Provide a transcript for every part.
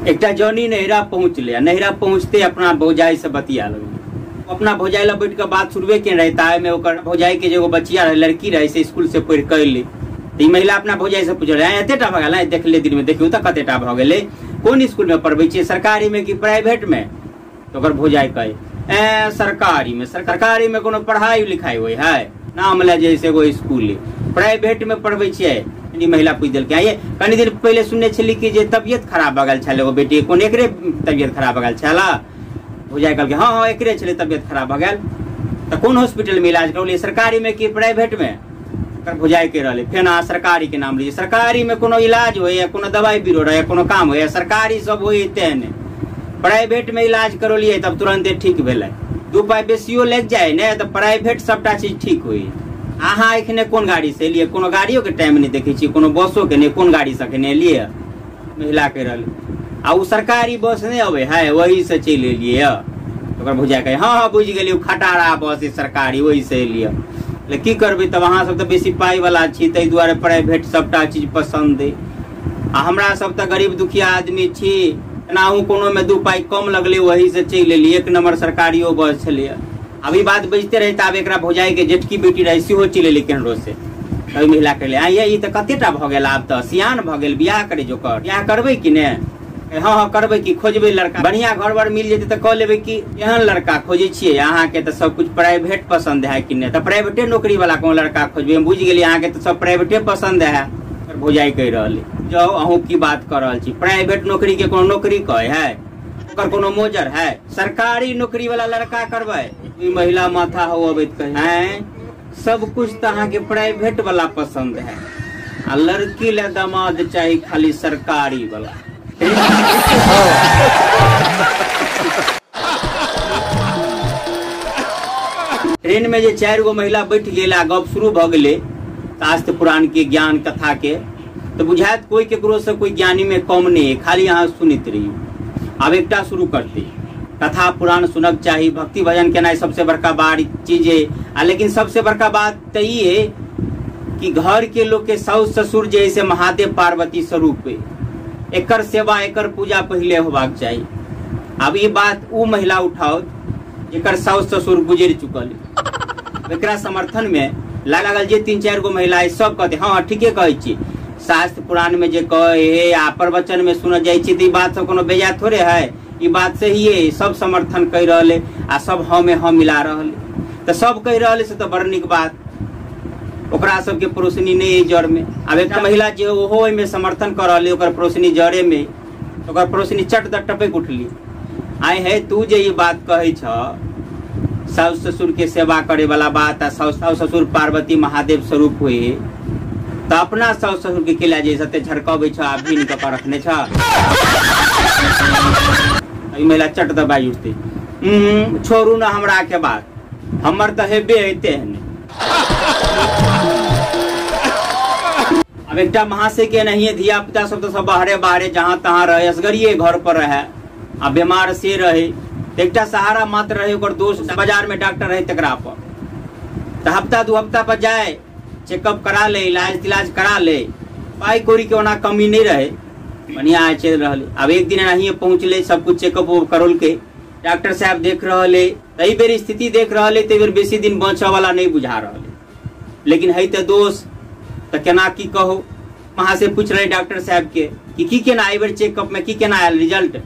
एकटा जनी नैहरा पहुँचले आ नैहरा पहुँचते अपना भौजाई से बतिया लगलै। अपना भौजाई लग बैठ के बात शुरुए केने रहे, ताहिमे ओकर भौजाई के जे एगो बचिया रहे, लड़की रहे, से स्कूल से पढ़ि कऽ एलै। तऽ ई महिला अपना भौजाई से पूछल, एतेटा भऽ गेल? देखले दिनमे देखियौ तऽ कतेटा भऽ गेलै, कोन स्कूलमे पढ़बै छियै, सरकारीमे कि प्राइवेटमे? तऽ ओकर भौजाई कहै, ए सरकारीमे। सरकारीमे कोनो पढ़ाई लिखाई होइ है? नाम लए जे से एगो स्कूल, प्राइवेटमे पढ़बै छियै। ई महिला पूछि देलकै, ये कनी दिन पहिले सुनने छली कि जे तबियत खराब भऽ गेल छल एगो बेटी, कोन एकरे तबियत खराब भऽ गेल छल? भौजाई कहलकै, हँ हँ एकरे छलै तबियत खराब भऽ गेल। तऽ कोन हॉस्पिटलमे इलाज करौलियै, सरकारीमे कि प्राइवेटमे? ओकर भौजाई कहि रहलै, फेर अहाँ सरकारी के नाम लीजिए, सरकारीमे कोनो इलाज होइए, कोनो दवाइ बीरो रहै, कोनो काम होइए? सरकारी सब होइ तेहने। प्राइवेटमे इलाज करौलियै तब तुरन्ते ठीक भेलै। 2 पाइ बेसियो लागि जाइ ने तऽ प्राइवेट सबटा चीज ठीक होइ। अहाँ एखने कोन गाड़ी से एलियै? कोनो गाड़ियो के टाइम नहि देखै छियै, कोनो बसो के नहि, कोन गाड़ी से एखने एलियै? महिला कहि रहलै, आ ओ सरकारी बस नहि अबै है, वही से चलि एलियै। ओकर भौजाई कहै, हँ हँ बुझि गेलियै, ओ खटारा बस सरकारी, ओहि से एलियै। ले की करबै तब, अहाँ सब तऽ बेसी पाइ वाला छी, ताहि दुआरे प्राइवेट सबटा चीज पसन्द अइ, आ हमरा सब तऽ गरीब दुखिया आदमी छी, एनाहु कोनो मे 2 पाइ कम लगलै वही से चलि एलियै, 1 नंबर सरकारियो बस छलैए। आब ई बात बजिते रहे तऽ आब एकरा भौजाई के जेठकी बेटी रहे सेहो चलि एलै केहनरो से। ओहि महिला कहलै, आँ ये ई तऽ कतेटा भऽ गेल, आब तऽ सियान भऽ गेल, बियाह करै जोकर, बियाह करबै कि ने? हँ हँ करबै की, खोजबै लड़का, बढ़िया घर वर मिल जेतै तऽ कऽ लेबै की, एहन लड़का खोजै छियै? अहाँके तऽ सब कुछ प्राइवेट पसन्द है कि ने? तऽ प्राइवेटे नौकरी वाला कोनो लड़का खोजबै, हम बुझि गेलियै अहाँके तऽ सब प्राइवेटे पसन्द है। भौजाई कहि रहल, जाउ अहूँ की बात कऽ रहल छी, प्राइवेट नौकरी के कोनो नौकरी कहै है? ओकर कोनो मोजर है? सरकारी नौकरी वाला लड़का करबै? ई महिला माथा हो अबैत कहै, हैं सब कुछ तऽ अहाँके प्राइवेट वाला पसन्द है, आ लड़की ले दामाद चाही खाली सरकारी वाला। ट्रेन में जे 4 गो महिला बैठ गेल आ गप शुरू भऽ गेलै शास्त्र पुराण के ज्ञान कथा के, तऽ बुझायत कोई केकरो से कोई ज्ञानी में कम नहीं है, खाली अहाँ सुनैत रहियौ। आब एकटा शुरू करते, कथा पुराण सुनक चाही, भक्ति भजन केनाइ सबसे बड़का बात चीज है। आ लेकिन सबसे बड़का बात तऽ ई है कि घर के लोग के साउस ससुर जे है से महादेव पार्वती स्वरूप है, एकर सेवा एकर पूजा पहिले होबाक चाही। आब ई बात उ महिला उठाओ जेकर साउस ससुर गुजरि चुकल है, एकरा समर्थन में लागल जे 3-4 गो महिला है, सब कहते हँ हँ ठीके कहै छी, शास्त्र पुराण में जे कहै है आ प्रवचन में सुनल जाइ छै तऽ ई बात सब कोनो बेजा थोड़े है, ई बात सही है, सब समर्थन कहि रहल है आ सब हँ में हँ मिला रहल है, तऽ सब कहि रहल है से तऽ बड़ नीक बात। ओकरा सबके पड़ोसनी नहि है जड़ में। आब एकटा महिला जे ओहो ओहिमे समर्थन कऽ रहल है, ओकर पड़ोसनी जड़े में, ओकर पड़ोसनी चट दऽ टपकि उठली, आइ हे तू जे ई बात कहै छ साउस ससुर के सेवा करे वाला बात आ साउस ससुर पार्वती महादेव स्वरूप हुए, तऽ अपना साउस ससुर के केला जे सते झड़कबै छ आ भीन कऽ कऽ रखने छ। ई महिला चट दऽ बाजि उठतै, छोड़ू ने हमरा के बात, हमर तऽ हेबे हेते ने। अब एकटा महाशय के एनाहिए धिया पुता सब तऽ सब बाहरे बाहरे जहाँ तहाँ रहे, असगरिए घर पर रहे आ बीमार से रहे, तऽ एकटा सहारा मात्र रहे ओकर दोस्त बाजार में डॉक्टर रहे तकरा पर, तऽ हफ्ता 2 हफ्ता पर जाए चेकअप करा ले, इलाज तिलाज करा ले, पाई कौड़ी के ओना कमी नहीं रहे, बढ़िया चलि रहल। आब एक दिन एनाहिए पहुँचले, सब कुछ चेकअप करौलकै, डॉक्टर साहब देख रहल है, एहि बेर स्थिति देख रहल है, तऽ बेर बेसी दिन बचऽ वाला नहीं बुझा रहल है, लेकिन है तऽ दोष, तऽ केना की कहो। वहाँ से पूछ रहे डॉक्टर साहब के कि की केना एहि बेर चेकअप में की केना आयल रिजल्ट।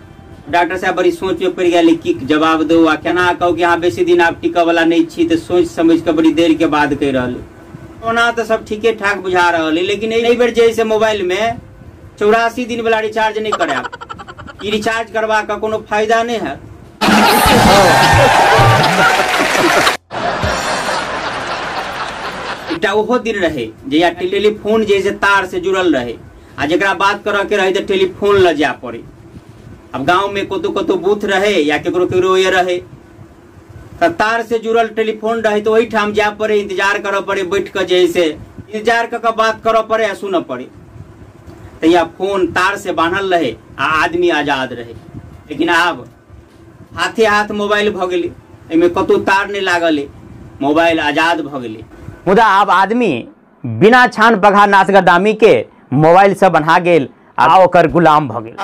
डॉक्टर साहब बड़ी सोच में पड़ि गेल की जवाब दो आ केना कहू कि अहाँ बेसी दिन आब टिकऽ वाला नहीं छी, तऽ सोचि समझि कऽ बड़ी देर के बाद कहि रहल। ओना तऽ सब ठीके ठाक बुझा रहल है, लेकिन एहि बेर जे है से मोबाइल में 84 दिन वाला रिचार्ज नहीं करायब, ई रिचार्ज करवा कऽ कोनो फायदा नहीं है। एकटा ओहो दिन रहे जहिया टेलीफोन जे से तार से जुड़ल रहे आ जकरा बात करऽ के रहे तऽ टेलीफोन लऽ जाय पड़े। अब गाँव में कतौ कतौ बूथ रहे या केकरो केकरो ये रहे, तऽ तार से जुड़ल टेलीफोन रहे तऽ ओहिठाम जाय पड़े, इंतजार करऽ पड़े, बैठ कऽ जे से इंतजार कऽ कऽ बात करऽ पड़े आ सुनऽ पड़े। तहिया फोन तार से बान्हल रहे आ आदमी आजाद रहे, लेकिन आब हाथे हाथ मोबाइल भऽ गेलै, एहिमे कतौ तार नहि लागल है, मोबाइल आजाद भऽ गेलै। मुदा आब आदमी बिना छान पघा नाच गरदामी के मोबाइल से बन्हा गेल आ ओकर गुलाम भऽ गेल।